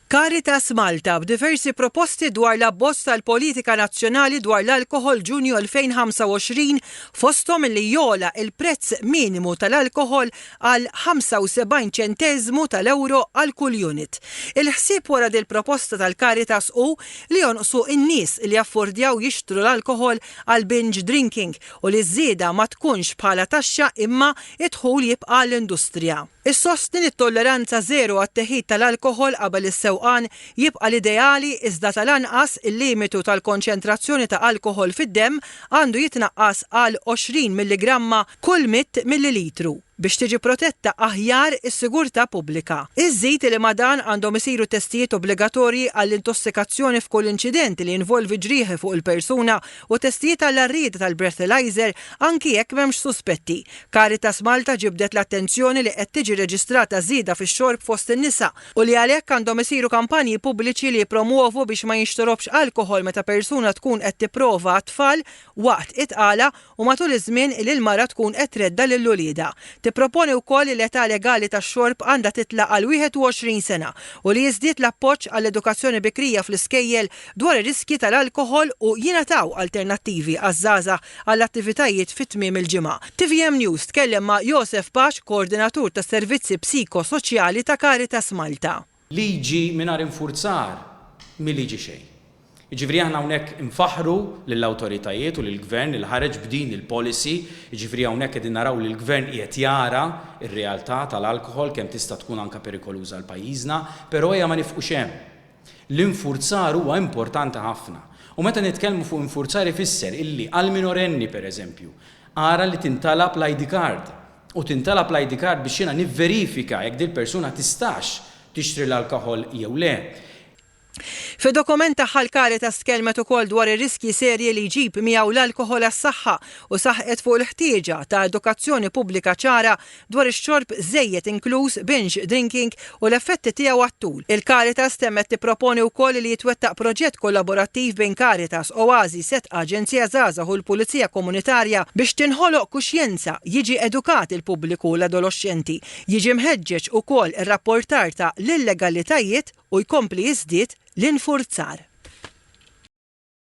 Caritas Malta b'diversi proposti dwar l-abbozz tal-politika nazzjonali dwar l-alkoħol Ġunju 2025 fosthom li jogħla il-prezz minimu tal-alkoħol għal 75 ċenteżmu tal-ewro għal kull unit. Il-ħsieb wara dil-proposta tal-Caritas hu li jonqsu n-nies li jaffordjaw jixtru l-alkoħol għal binge drinking u li ż-żieda ma tkunx bħala taxxa imma d-dħul jibqa' għall-industrija. Issostni li t-tolleranza żero għat-teħid tal-alkoħol qabel is-sewqan jibqa' l-ideali iżda tal-anqas il-limitu tal-konċentrazzjoni ta' alkoħol fid-demm għandu jitnaqqas għal 20 milligramma kull 100 millilitru biex tiġi protetta aħjar is-sigurtà pubblika. Iżżid li ma' dan għandhom isiru testijiet obbligatorji għall-intossikazzjoni f'kull inċident li jinvolvi ġrieħi fuq il-persuna u testijiet għall-għarrieda tal-breathalyzer anki jekk m'hemmx suspetti. Caritas Malta ġibdet l-attenzjoni li qed tiġi reġistrata żieda fix-xorb fost in-nisa u li għalhekk għandhom isiru kampanji pubbliċi li jippromwovu biex ma jinxtorobx alkoħol meta persuna tkun qed tipprova għat-tfal waqt it-tqala u matul iż-żmien li l-mara tkun qed tredda' lil uliedha. Tipproponi wkoll li l-età legali tax-xorb għandha titla' għal 21 sena u li jiżdied l-appoġġ għall-edukazzjoni bikrija fl-iskejjel dwar ir-riskji tal-alkoħol u jingħataw alternattivi għaż-żgħażagħ għall-attivitajiet fi tmiem il-ġimgħa. Tvm News tkellem ma' Josef Pace, Koordinatur tas-Servizzi Psiko-Soċjali ta' Caritas Malta. Liġi mingħajr infurzar mhi liġi xejn. Jiġifieri aħna hawnhekk infaħħru lill-awtoritajiet u lill-Gvern li ħareġ b'din il-policy, jiġifieri hawnhekk qegħdin naraw li l-Gvern qiegħed jara r-realtà tal-alkoħol kemm tista' tkun anke perikoluża għal pajjiżna, però ejja ma nifqux hemm. L-infurzar huwa importanti ħafna. U meta nitkellmu fuq infurzar ifisser illi għall-minorenni per eżempju, ara li tintalab l-ID card. U tintalab l-ID card biex jiena nivverifika jekk dil-persuna tistax tixtri l-alkoħol jew le. Fid-dokument tagħha l-Caritas tkellmet ukoll dwar ir-riskji serji li jġib miegħu l-alkoħol għas-saħħa u saħqet fuq il-ħtieġa ta' edukazzjoni pubblika ċara dwar ix-xorb żejjed inkluż binge drinking u l-effetti tiegħu għat-tul. Il-Caritas temmet tipproponi wkoll li jitwettaq proġett kollaborattiv bejn Caritas, Oasi, Sedqa, Aġenzija Żgħażagħ u l-Pulizija Komunitarja biex tinħoloq kuxjenza, jiġi edukat il-pubbliku u l-adoloxxenti, jiġi mħeġġeġ ukoll ir-rapportar ta' l-illegalitajiet u jkompli jiżdied l-infurzar.